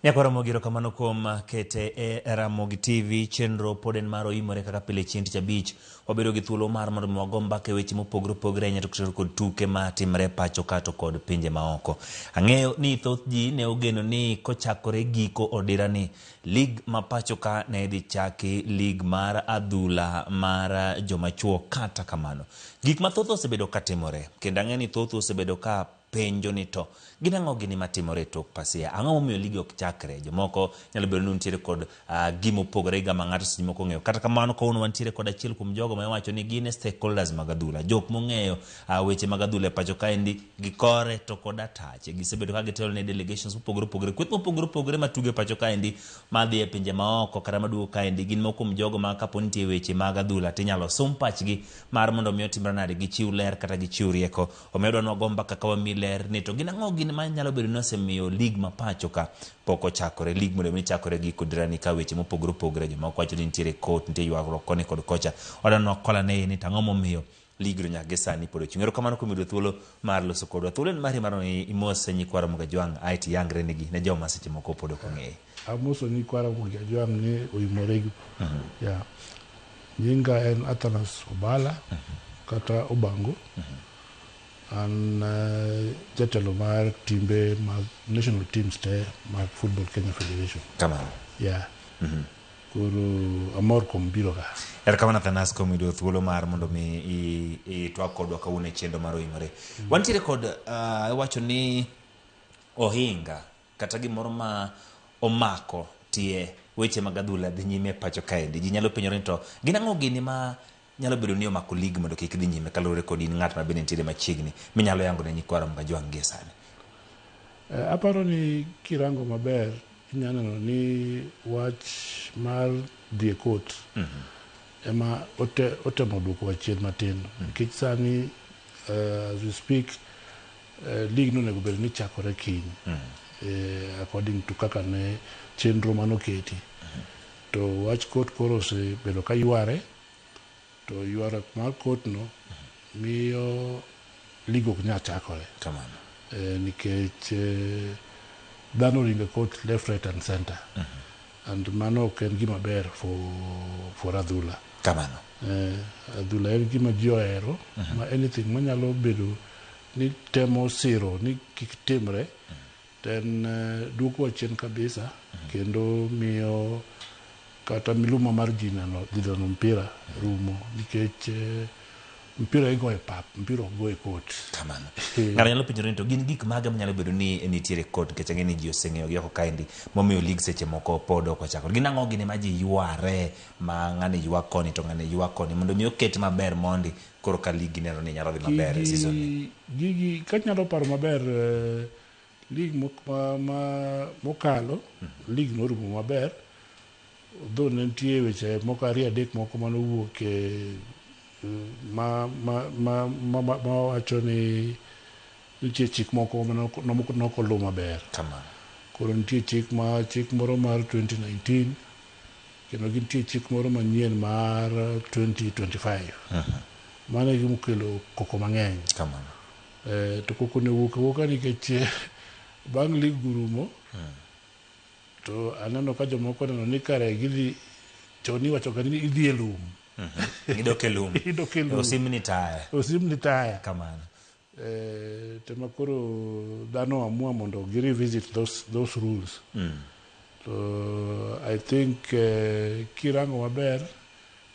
Nyakwar Ramogi erokamano kuom kete e Ramogi TV. Chenro pod en mar oimore kaka pile chieng' tich abich. Wabedo gi thuolo mar mondo mi wago mbaka e weche mopogore opogore ahinya to kod kod tuke ma timre pacho ka to kod pinje maoko. Ang'eyo ni thoth ji ne ogeno ni kochakore giko odira ni lig ma pacho ka ne idhi chaki lig mar adhula mar joma chuo kata kamano. Gik mathoth osebedo ka timore kendo ang'eyo ni thothu osebedo ka penjo ni to gin ang'o gini matimore e tok pasia? Ang'o momiyo ligi ok chakre? Jomoko nyalo bedo ni untiere kod gima opogore gi ma ng'ato seche moko ong'eyo. Kata kamano kawuono wantiere kod achiel kuom jogo ma iwacho ni gin e stakeholders mag adhula. Jok mong'eyo weche mag adhula e pacho kaendi gi kore to kod atache. Gisebedo ka gitelo ne delegations mopogore opogore, kweth mopogore opogore matugo e pacho kaendi madhi e pinje maoko kata maduogo kaendi. Gin moko kuom jogo ma kapo ni nitie weche mag adhula tinyalo sum pachgi mar mondo mi otimre nade gichiw ler kata gichiw rieko. Omiyo adwa ni wago mbaka ka wami ler ni to gin ang'o gin ma nyalo bedo ni osemiyo lig ma pacho ka pok ochakore. Lig mondo mi chakore gi kodirani ka weche mopogore opogore jomoko wacho ni nitiere court, nitie ywaruok koni kod kocha. Wadwa ni wakol ane ni to ang'o momiyo lig no nyaka gi sani pod ochung'. Erokamano kuom yudo thuolo mar loso kodwa. Thuolo en mari mar mondo imos nyikwa Ramogi Ajwang' ae to iyangre negi ne joma seche moko pod ok ong'eyi. Amoso nyikwa Ramogi Ajwang' ni oimore gi yeah. Nyinga en Athanas Obala kata Obango. An jatelo mar timbe mag national teams te mag Football Kenya Federation. Kamano. Yeah. Koro amor kuom biro ka. Erokamano Athanas kuom yudo thuolo mar mondo mi itwag kodwa kawuono e chenro mar Oimore. Wantiere kod iwacho ni ohinga kata gimoro ma omako tie weche mag adhula dhi nyime e pacho kaendi. Ji nyalo penjore ni to gin ang'o gini ma nyalo bedo ni omako lig mondo kik dhi nyime kaluwore kod in ng'at ma bende nitiere machiegni minyalo yango ne nyikwa Ramogi Ajwang' gie sani. Aparo ni kirango maber inya neno ni wach mar dhi e court ema otemo duokowa chien matin nikech sani as we speak league nonego bed ni chakore kiny according to kaka ne chenro manoketi to wach court koro osebedo ka yware to ywaruok mar court no miyo league ok nyal chakore Kamano. Nikech dhano ringo e court left, right and center and mano ok en gima ber for adhula. Kamano. Adhula en gima ji ohero ma anything manyalo bedo ni temo siro ni kik timre to en duokowa chien kabisa kendo miyo kata miluma mar ji neno dhi neno mpira rumo nikech mpira igoyo e pap, mpira ok go e court. Kamano. Ng'ato nyalo penjore ni to gin gik mage manyalo bedo ni nitiere e court nikech ang'e ni ji oseng'eyo gi oko kaendi momiyo lig seche moko pod ok ochakore. Gin ang'o gini ma ji yware ma ng'ani ywak koni to ng'ani ywak koni mondo mi oket maber mondi koro ka lig gineno ni nyalo dhi maber e season ni. Gigi kanyalo paro maber league mokalo league norumo maber though ne nitie weche moko ariyo adek moko manowuok e ma wacho ni nitie chik moko manok oluw maber. Kamano. Koro nitie chik ma chik moro mar 2019 kendo nitie chik moro manyien mar 2025. Mano e gima okelo koko mang'eny. Kamano. To koko ne owuok awuoka nikech bang' league rumo to aneno ka jomoko neno ni kare gidhi chon iwacho ga ni idhi e lum. Gidok e lum. Idok e lum. Osim ni taya. Osim ni taya. Kamano. Tema koro dhano amua mondo gi revisit those rules. To I think kirango maber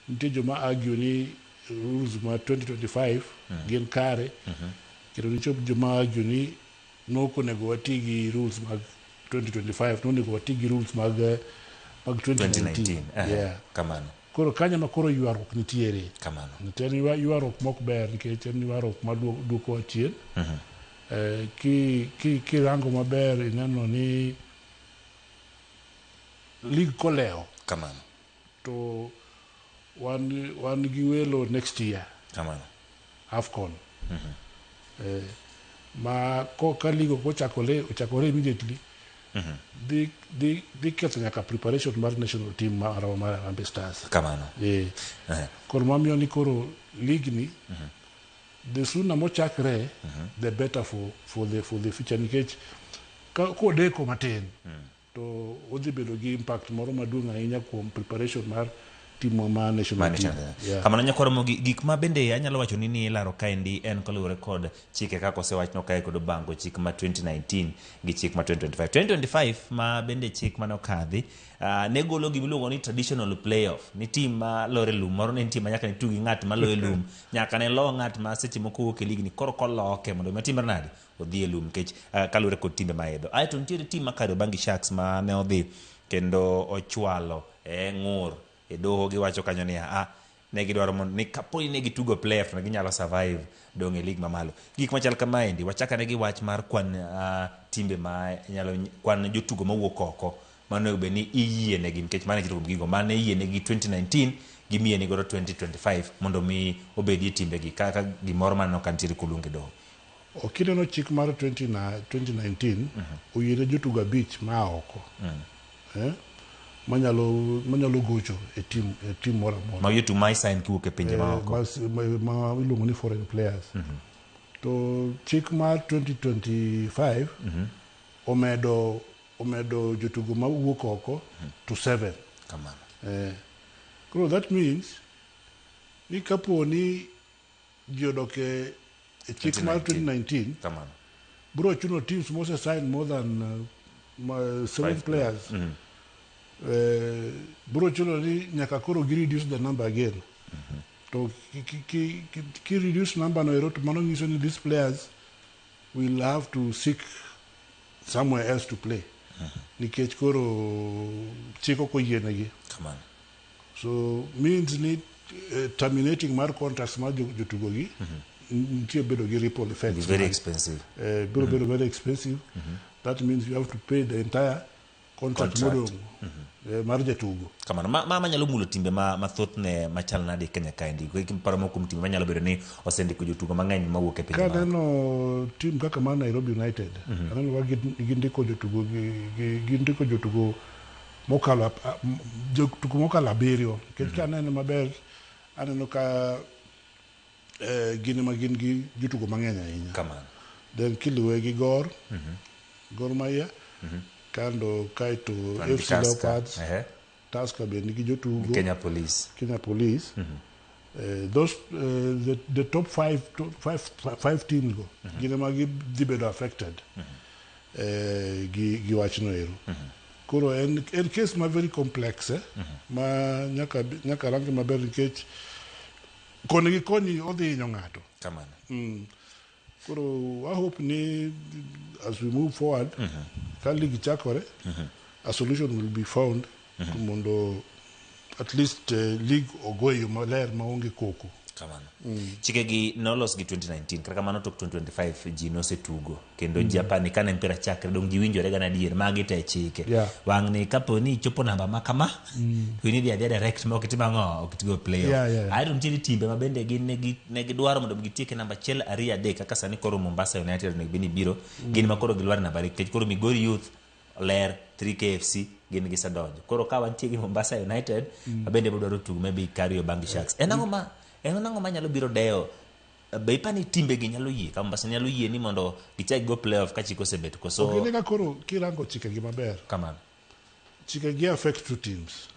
nitie joma argue ni rules ma 2025 gin kare kendo nitie joma argue ni nok onego wati gi rules mag 2025 nonego wati gi rules mag 2019. 2019. Yeah. Kamano. Koro kanyo ma koro ywaruok nitiere. Kamano. To en ywaruok mok ber nikech en ywaruok ma duokowa chien. Kirango maber ineno ni league kolewo Kamano. to wan gi welo next year. Kamano. AFCON. Ma ka league ok ochakore immediately dhi ketho nyaka preparation mar national team marwa mar Harambee Stars. Kamano. Koro mamiyo ni koro league ni the sooner mochakre the better for the future nikech kodeko matin. To odhi bedo gi impact moro maduong' ahinya kuom preparation mar team ma national team. Yeah. Kamano nyakwar Ramogi, gik ma bende anyalo wacho ni ni ilaro kaendi en kaluwore kod chike kaka osewachno kae kod Obango, chik ma 2019 gi chik ma 2025. 2025 ma bende chik mane okadhi ne golo gima iluongo ni traditional playoff, ni team ma lore lum moro ne nitie ma nyaka ne tug gi ng'at ma loyo lum, nyaka ne lo ng'at ma seche moko wuok e ligni koro koloke mondo mi otimre nade odhi e lum nikech kaluwore kod timbe ma idho. Aeto nitiere team ma Kariobangi Sharks ma ne odhi kendo ochwalo e ng'ur e doho giwacho kanyo niya ah, ne gidwaro mondo ni kapo ni ne gitugo playoff to ginyalo survive dong' e league mamalo. Gik machal kamaendi wachak ane gi wach mar kwan timbe ma nyalo kwan jotugo mawuok oko mano onego bed ni iyienegi nikech mano e achiel kuom gigo mane iyienegi 2019 gi miyieni godo 2025 mondo mi obedie timbegi kaka gimoro maneno ka nitiere koluong e doho. Kineno chik mar 2019 oyiene jotugo abich maa oko manyalo gocho e team, e team moro amora. Mago jotugo ma isign kiwuok e pinje maoko. Ma iluongo ni foreign players. To chik mar 2025 omedo jotugo mawuok oko to 7. Kamano. Koro that means ni kapo ni ji odok e chik mar 2019, Kamano. biro chuno teams mose sign more than 7 players. Biro chuno ni nyaka koro gi reduce the number again. To ki reduce number no ero, to mano nyiso ni these players will have to seek somewhere else to play. Nikech koro chik ok oyienegi. Kamano. So means ni terminating mar contracts mar jotugo gi nitie bedo gi ripple effects. Very expensive. Biro bedo very expensive. That means you have to pay the entire contract Contract. modong' mar jatugo. Kamano. Ma manyalo mulo timbe ma mathothne machal nade e Kenya kaendi. Paro moko kuom timbe manyalo bedo ni osendiko jotugo mang'eny mawuok e pinje maoko. Kaneno team kaka mar Nairobi United, aneno ka gindiko jotugo gindiko jotugo mokalo jotugo mokalo 7. Nikech kaneno maber, aneno ka gin ema gin gi jotugo mang'eny ahinya. Kamano. Then kiluwe gi Gor, Gor Mahia, kando kaeto FC Leopards, Tusker be nigi jotugo, Kenya Police. Kenya Police. Those the top five teams go gin ema gidhi bedo affected gi wachno ero. Koro en case ma very complex ma nyaka range maber nikech koni gi koni odhi hinyo ng'ato. Kamano. Koro I hope ni as we move forward, ka league chakore, a solution will be found mondo at least league ogo e yo maler maonge koko. Kamano. Chike gi nolos gi 2019, kata kamano tok 2025 ji nosetugo kendo ji apani kane mpira chakre dong ji winjore gana adier magi te chike. Wang' ni kapo ni ichopo namba ma kama, to in idhi adhiya direct ma ok itim ang'o, ok itigo playoff. Aeto nitiere timbe ma bende gin ne gidwaro mondo gitiek e namba 1, 2, 3 kaka sani koro Mombasa United onego bed ni biro, gin ma koro gilwar e namba 2 nikech koro Migori Youth ler 3KFC gin gisedonjo. Koro ka wantie gi Mombasa United, ma bende dwaro tugo maybe Kariobangi Sharks. En ang'o ma en ang'o ma nyalo biro deyo? Be ipani timbe gi nyalo yie? Ka Mombasa nyalo yie ni mondo gichak go playoff ka chik osebet koso? Ok ka koro kirango chike gi maber. Kamano. Chike gi affect two teams.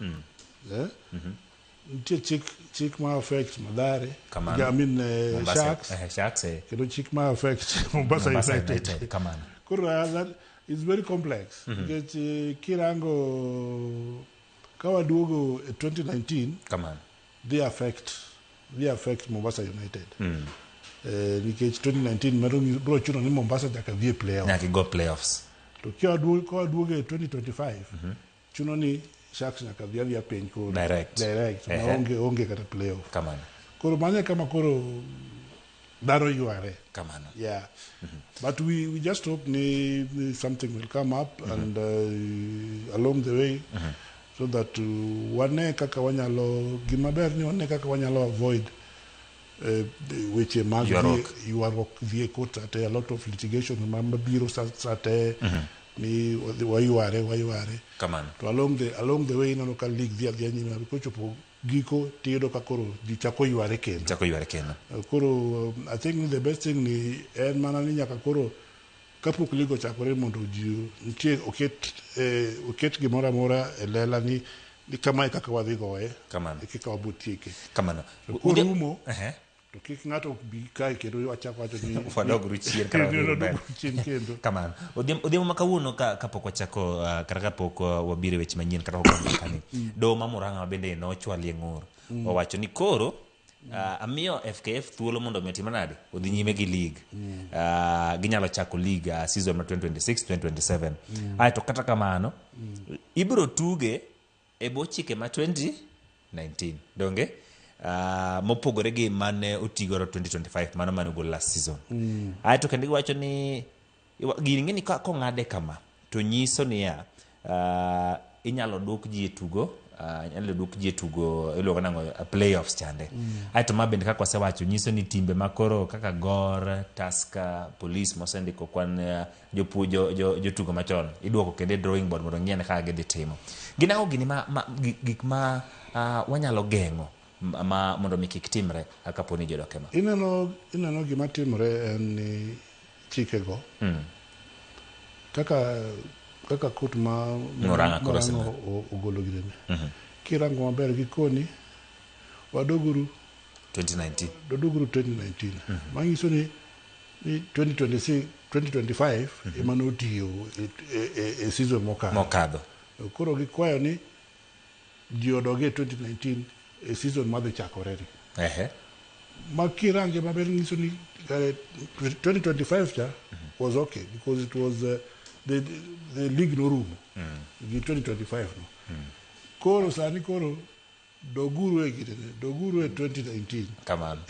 Nitie chik ma affect Mathare. Kamano. I mean, Mombasa, Sharks. Sharks, Kendo chik ma affect Mombasa Mombasa United. United. Kamano. Koro that is very complex. Nikech kirango ka waduogo e 2019, Kamano. They affect Mombasa United. Nikech 2019 mano biro chuno ni Mombasa nyaka dhi e playoff. Nyaka go playoffs. To ka waduogo e 2025, chuno ni Sharks nyaka dhi adhiya piny koro. Direct. Direct. Ma onge kata playoff. Kamano. Koro mano e kama koro dhano yware. Kamano. Yeah. But we just hope ni something will come up and along the way, so that wane kaka wanyalo, gima ber ni wane kaka wanyalo avoid weche mag Ywaruok. ywaruok dhi e court ate, a lot of litigation ma mabiro sate ni wayware. Kamano. To along the way ineno ka league dhi adhiya nyime, kochopo giko tiyudo ka koro ji chako yware kendo. Chako yware kendo. Koro I think the best thing ni en mana ni nyaka koro Kapok league ochakore mondo ji nitie oket oket gimoro amora e lela ni kamae kaka wadhi goye. Kamano. E kaka wabo tieke. Kamano. To korumo Ehe. to kik ng'ato bi kae kendo wachak wacho ni Wadoguru chien kata ni wadhi mbele. wadoguru chien kendo. Kamano. Odhiambo ma kawuono kapok wachako kata kapok wabiro e weche manyien kata wago mbaka ni doho ma Murang'a bende nochwalie ng'ur. Owacho ni koro amiyo FKF thuolo mondo mi otim nade odhi nyime gi league. Ginyalo chako league season ma 2026-2027. Aeto kata kamano ibiro tuge e bwo chike ma 2019 donge mopogore gi mane otigodo 2025 mano mane ogol last season. Aeto kendo giwacho ni gini ng'eni ka kong'ade kama to nyiso niya inyalo duok ji e tugo inyalo duok ji e tugo iluongo nang'o playoffs chande. Aeto ma bende kaka wasewacho nyiso ni timbe makoro kaka Gor, Tusker, Police mosendiko kwan jotugo machon iduoko kendo e drawing board mondo ng'ie kaka gidhi timo. Gin ang'o gini ma gik ma wanyalo geng'o ma mondo mi kik timre kapo ni jodok ema. Ineno gima timore en ni chikego kaka court ma Murang'a koro Murang'a ogolo ginene. Kirango maber gikoni wadoguru 2019. Dodoguru 2019. Manyiso ni 2026 2025 ema notiyo e season mokalo. Mokadho. Koro gikwayo ni ji odog e 2019 e season madhi chakore ni. Ma kirange maber nyiso ni 2025 cha was okay because it was the league norumo gi 2025 no. Koro sani koro doguru e ginene, doguru e 2019. Kamano.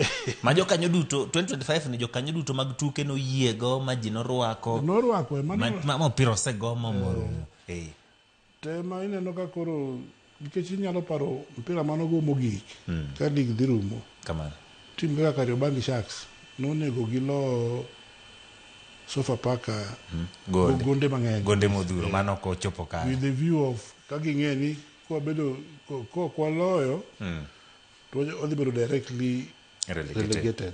Ma jokanyo duto 2025 ni jokanyo duto mag tuke noyiego ma ji norwako. Norwako e mano. Ma opira osego ma morumo. Te ma ineno ka koro nikech inyalo paro mpira manogo mogik ka league dhi rumo. Kamano. Tim kaka Kariobangi Sharks nonego gilo Sofapaka Gonde. gonde mang'eny. Gonde modhuro mano ok ochopo kare. With the view of ka ging'e ni kwabedo kok waloyo to odhi bedo directly Relegated. relegated.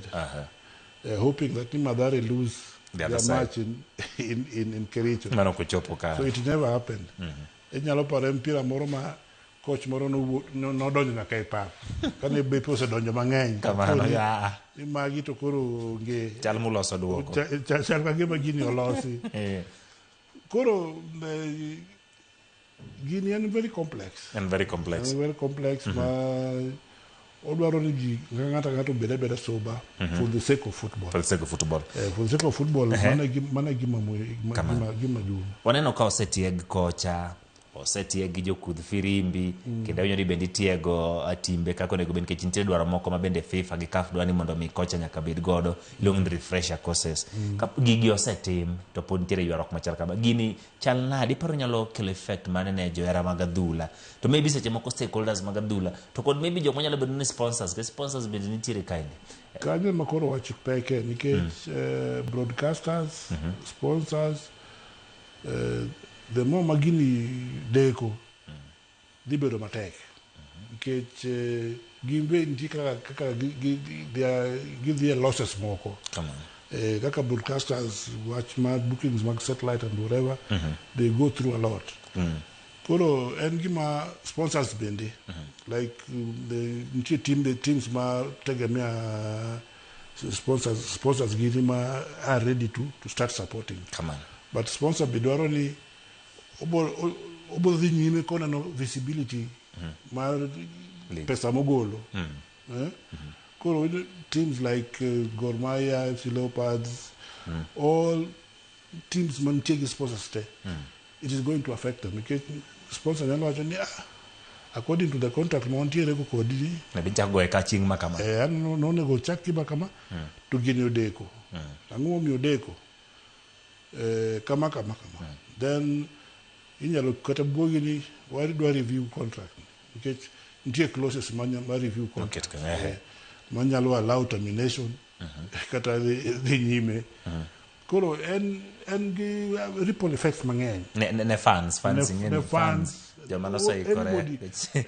Hoping that ni Mathare lose The other their side. match in Kericho. Mano ok ochopo kare. So it never happened. Inyalo paro mpira moro ma coach moro nodonjo nyaka e pap. Kane bepe osedonjo mang'eny. Kamano, Koni ya. ni magi to koro onge. Chal muloso duoko. Chal ka gima gini olosi. Koro gini en very complex. En very complex. En very complex ma odwaro ni ji ng'ato ka ng'ato obed abeda sober for the sake of football. For the sake of football. For the sake of football, mano e Kamano. gima duong'. Waneno ka osetieg kocha, osetieg gi jokudh firimbi, kendo awinjo ni bende itiego timbe kaka onego bed nikech nitie dwaro moko ma bende FIFA gi CAF dwa ni mondo mi kocha nyaka bed godo, iluongo ni refresher courses. Ka gigi osetim to pod nitiere ywaruok machal kama. Gini chal nade? Iparo nyalo kelo effect mane ne johera mag adhula? To maybe seche moko stakeholders mag adhula, to kod maybe jok manyalo bedo ni sponsors, nikech sponsors bende nitiere kaendi. Kanyo ema koro wach peke nikech broadcasters, sponsors, the more ma gini deko dhi bedo matek nikech gin be nitie kaka gidhi e losses moko. Kamano. Kaka broadcasters wach mar bookings mag satellite and whatever, they go through a lot. Koro en gima sponsors bende like the nitie team the teams ma tegemea sponsors gini ma are ready to start supporting. Kamano. But sponsor be dwaro ni obo dhi nyime koneno visibility mar League. pesa mogolo. Koro teams like Gor Mahia, FC Leopards, all teams mantie gi sponsors te, it is going to affect them nikech sponsor nyalo wacho ni according to the contract ma wantiere go kodi ni, Ne gichako goye ka chieng' ma kama. An nonego chak gima kama to gini odeko. Ang'o momiyo odeko? Kama kama kama. Then inyalo kata buogi ni wadwa review contract nikech nitie clauses ma review contract Oket kanyo, ehe. Manyalo allow termination kata dhi nyime. Koro en gi ripple effects mang'eny. Ne fans, ing'e ne ni fans, joma noseikore.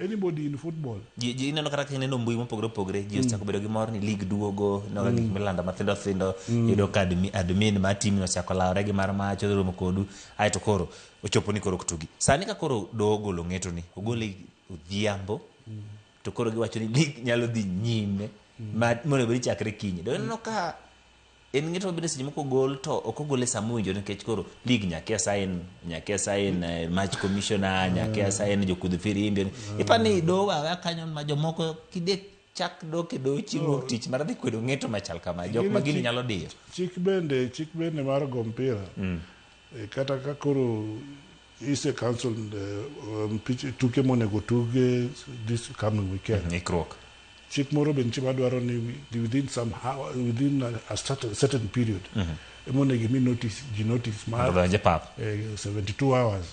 Anybody in football. Ji ineno kata kineno mbui mopogore opogore, ji osechako bedo gi mor ni league duogo. Ineno ka gik milando mathindo thindo, iyudo ka admin mar team no osechako lawore gi mar macho romo kodu, aeto koro ochopo ni koro ok tugi. Sani ka koro doho ogolo ng'eto ni ogole odhiambo, to koro giwacho ni league nyalo dhi nyime ma monego bed ni chakre kiny. Do ineno ka en ng'eto mabende seche moko ogol to ok ogole sama owinjore, nikech koro league nyakia sign, nyakia sign match commissioner, nyakia sign jokudh firimbi. Ipani doho aweya kanyo ma jomoko kidek chak dok e doho chieng' wuok tich mar dhi kwedo ng'eto machal kama, jok ma gini nyalo diyo. Chik bende mar go mpira, kata ka koro ise cancel tuke monego tuge this coming weekend, ikruok, chik moro be nitie madwaro ni within some hour, within a certain period emonego imi notice ji, notice mar mondo donj e pap. 72 hours.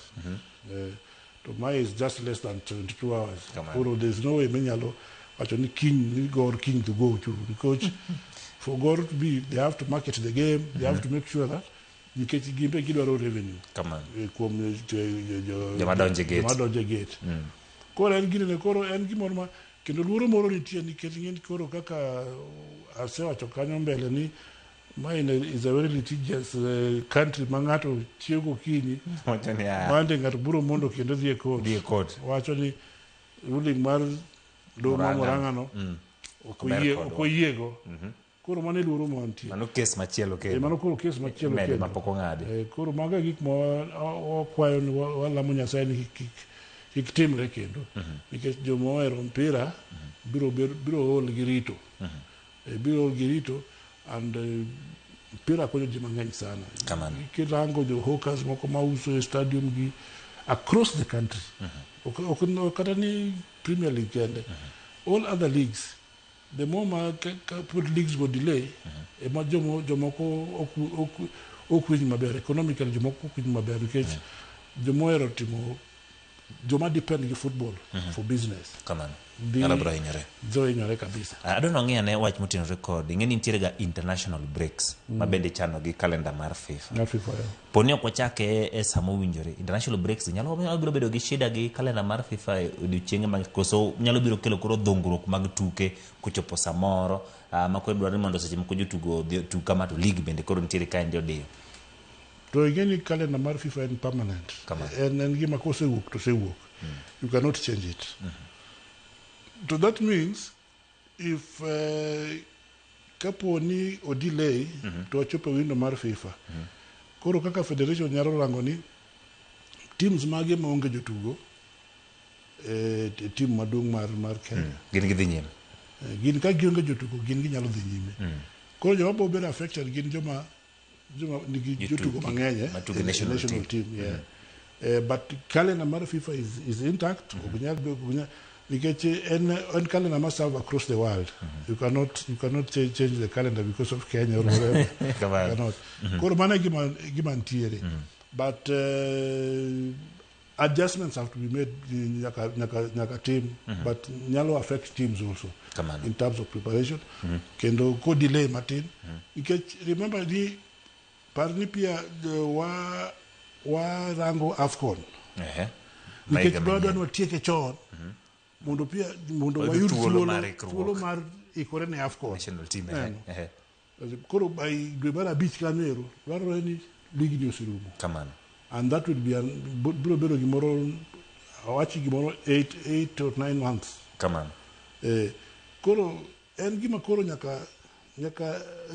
To mae is just less than 72 hours. Kamano. Koro there's no way minyalo wacho ni kiny ni Gor kiny to go to, because for Gor to be, they have to market the game, they have to make sure that, nikech gimbe gidwaro revenue Kamano. Kuom joma donjo e gate. Joma donjo e gate. Koro en ginene, koro en gimoro ma kendo luoro moro nitie, nikech ing'eni koro kaka asewacho kanyo mbele ni mae is a very litigious country ma ng'ato chiew gokinyi wacho ni ah, mande ng'ato biro mondo kendo dhi e court, dhi e court, wacho ni ruling mar doho ma Murang'a. Murang'a no ok Ber oyie, kodwa. ok oyiego. Koro mano e luoro mantie. Mano kes machielo kendo. Mano koro kes machielo Mede kendo. mapok ong'adi. Koro mago e gik ma wakwayo ni walamo Nyasaye ni kik timre kendo, nikech joma ohero mpira biro ol gi rito. Biro ol gi rito and mpira konyo ji mang'eny sana. Kamano. Kirango jo hawkers moko mauso e stadium gi across the country, ok kata ni Premier League kende, all other leagues, the more ma ka pod leagues go delay, ema jomoko ok winj maber economically, jomoko ok winj maber nikech joma ohero timo, joma depend gi football for business Kamano. Dhi Nyalo biro hinyore. Dho hinyore kabisa. Adwa ni wang'i ane wach motenore kod, ing'e ni nitiere ga international breaks ma bende ichano gi kalenda mar FIFA. Na FIFA, yeah. Poni ok wachake e sama owinjore, international breaks nyalo biro bedo gi shida gi kalenda mar FIFA e odiochienge mag, koso nyalo biro kelo koro dhungruok mag tuke kochopo samoro ma koro dwaro ni mondo seche moko jotugo odhi otug kama, to league bende koro nitiere kaendi odiyo. To ing'e ni kalenda mar FIFA en permanent. Kamano. En gima kosewuok to osewuok, you cannot change it. To that means if kapo ni o delay to wachopo e window mar FIFA, koro kaka federation nyalo rango ni teams mage maonge jotugo e team maduong' mar Kenya. Gin gidhi nyime. Gin ka gionge jotugo, gin ginyalo dhi nyime. Koro joma bo bedo affected gin joma nigi jotugo mang'eny matugo e national national team, yeah. But calendar mar FIFA is intact. Ok nyal nikech en calendar ma serve across the world. You cannot change the calendar because of Kenya or whatever. Kamano. You cannot. Koro mano e gima ntiere, but adjustments have to be made, nyaka tim, but nyalo affect teams also Kamano. in terms of preparation. Kendo ko delay matin, nikech remember ni par ni pia wa rango AFCON nikech Mahiga dwa manyien. ni watieke chon mondo pia mondo Wayud wayud thuolo thuolo mar ikruok. Thuolo mar ikore ne AFCON. National team, Neno. ehe. Koro by dwe mar abich kanyo ero dwarore ni league ni oserumo Kamano. And that will be biro bedo gimoro, awachi gimoro 8 or 9 months. Kamano. Koro en gima koro nyaka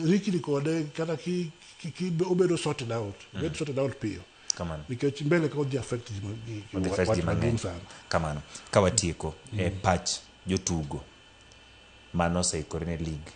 rikni kode kata ki obedo sorted out, obed sorted out piyo Kamano. nikech mbele ka odhi affect ji Odhi affect wach ji maduong' mang'eny. sana. Kamano. Ka watieko, e pach jotugo mano oseikore ne league,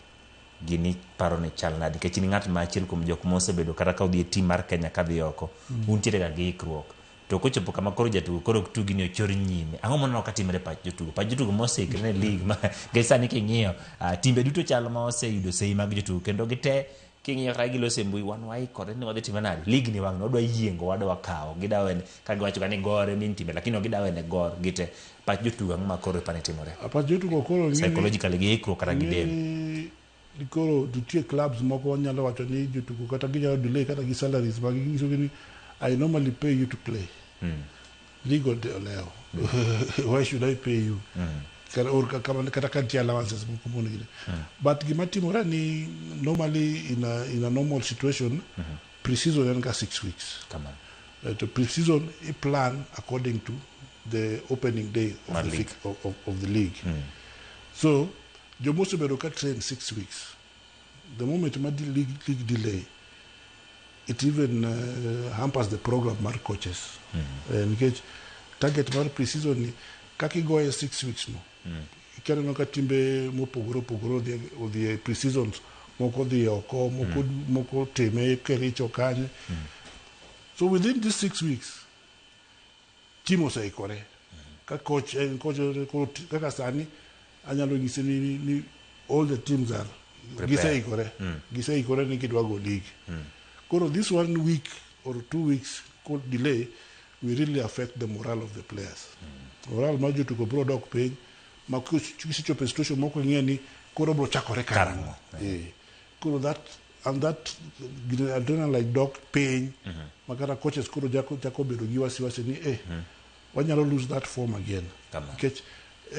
gini paro ni chal nade? Nikech in ng'at ma achiel kuom jok mosebedo kata ka odhi e team mar Kenya kadhi oko, untiere ga gi ikruok. To kochopo kama koro jatugo koro ok tugi ni ochor nyime, ang'o moneno ka timore e pach jotugo? Pach jotugo moseikre ne league ma nikech sani king'iyo timbe duto chal ma oseyudo sei mag jotugo, kendo gite king'iyo kaka giloso e mbui, wan waikore ni wadhi timo nade league ni, wang'ni wadwa yiengo, wadwa kawo gidawe ka giwacho ga ni Gor emi timbe, lakini ok gidawe ne Gor gite. Pach jotugo, ang'o ma koro ipani timore? Pach jotugo koro Psychologically gi ikruok kata gi del? Ng'eni Ni koro nitie clubs moko wanyalo wacho ni jotugo kata ginyalo delay kata gi salaries mag ginyisogi ni I normally pay you to play. League olewo. Why should I pay you? Kata, or, kata ka nitie allowances moko monego. But gima timore ni normally in a normal situation, pre-season en ga 6 weeks. Kamano. To pre-season i plan according to the opening day of Mar the, league. of the league. So joma osebedo ka train 6 weeks, the moment ma league delay, it even hampers the program mar coaches. Nikech target mar pre-season ni kaka igoye 6 weeks no, ikaneno ka timbe mopogore opogore odhi e pre-seasons, moko odhi oko, moko time Kericho kanye. So within these 6 weeks, team oseikore. Ka coach en coach koro kaka sani anyalo nyisi ni all the teams are Prepared. giseikore ni gidwa go league. Koro this one week or 2 weeks could delay will really affect the morale of the players. Morale mar jotugo biro dok piny ma kisechopo e situation moko ing'e ni koro biro chakore karang'o. Koro that and that gine adrenaline dok piny ma kata coaches koro chako bedo gi wasiwasi ni wanyalo lose that form again. Kamano. Nikech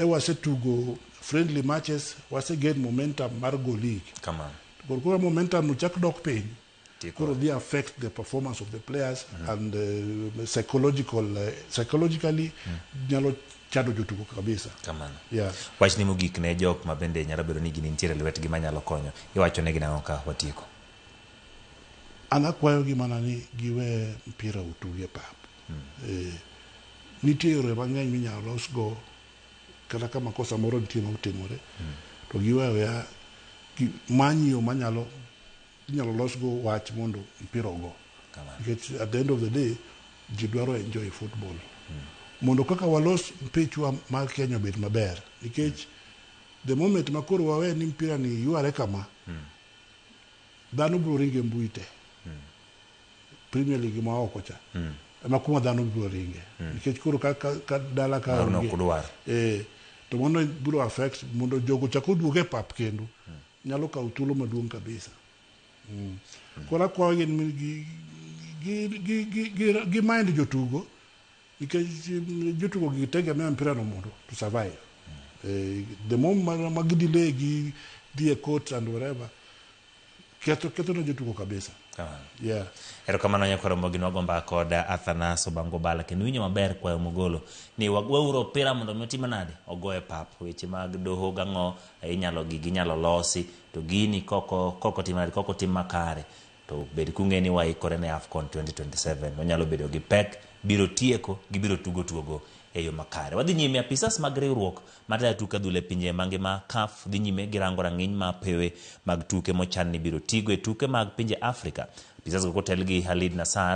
wasetugo friendly matches, wase gain momentum mar go league. Kamano. Koro momentum no chak dok piny, Tieko. koro dhi affect the performance of the players and psychologically nyalo chando jotugo kabisa. Kamano. Yeah. Wachni mogik ne jok ma bende nyalo bedo ni gini nitiere e lwetgi manyalo konyo, iwacho negi nang'o ka watieko? An akwayogi mana ni giwe mpira otugi e pap. Nitie yore mang'eny minyalo losgo kata ka makosa moro nitie motimore to giwe aweya many yo manyalo inyalo losgo wach mondo mpira ogo. Kamano. Nikech at the end of the day ji dwaro enjoy football mondo kaka walos mpichwa mar Kenya obed maber, nikech the moment ma koro wawe ni mpira ni yware kama, dhano biro ringo e mbui te. Premier League ma oko cha ema kuma dhano biro ringe nikech koro ka dala ka Mano onge. ok udwar. To mano biro affect mondo jogo chak oduog e pap kendo nyalo kawo thuolo maduong' kabisa. Koro akwayogi ni gi mind jotugo nikech jotugo gi tegemea mpira no mondo to survive. The moment ma gidelay gi dhi e court and whatever, ketho ne jotugo kabisa. Kamano. Yeah. Erokamano nyakwaro Ramogi, nwago mbaka kod Athanas Obango Bala kendo winjo maber kwayo mogolo ni waweuru opira mondo mi otim nade ogo e pap. Weche mag doho gang'o inyalo gigi inyalo losi to gini koko tim nade koko tim makare to bed kung'e ni waikore ne AFCON 2027 wanyalo bedo gi pek biro tieko gibiro tugo tugo e yo makare. Wadhi nyime, apisas mag riwruok matayo tuke adhula e pinje mangima CAF dhi nyime girango rang'iny ma pewe mag tuke mochan ni biro tigo e tuke mag pinje Afrika. Apisas go kotel gi Halid Nassar.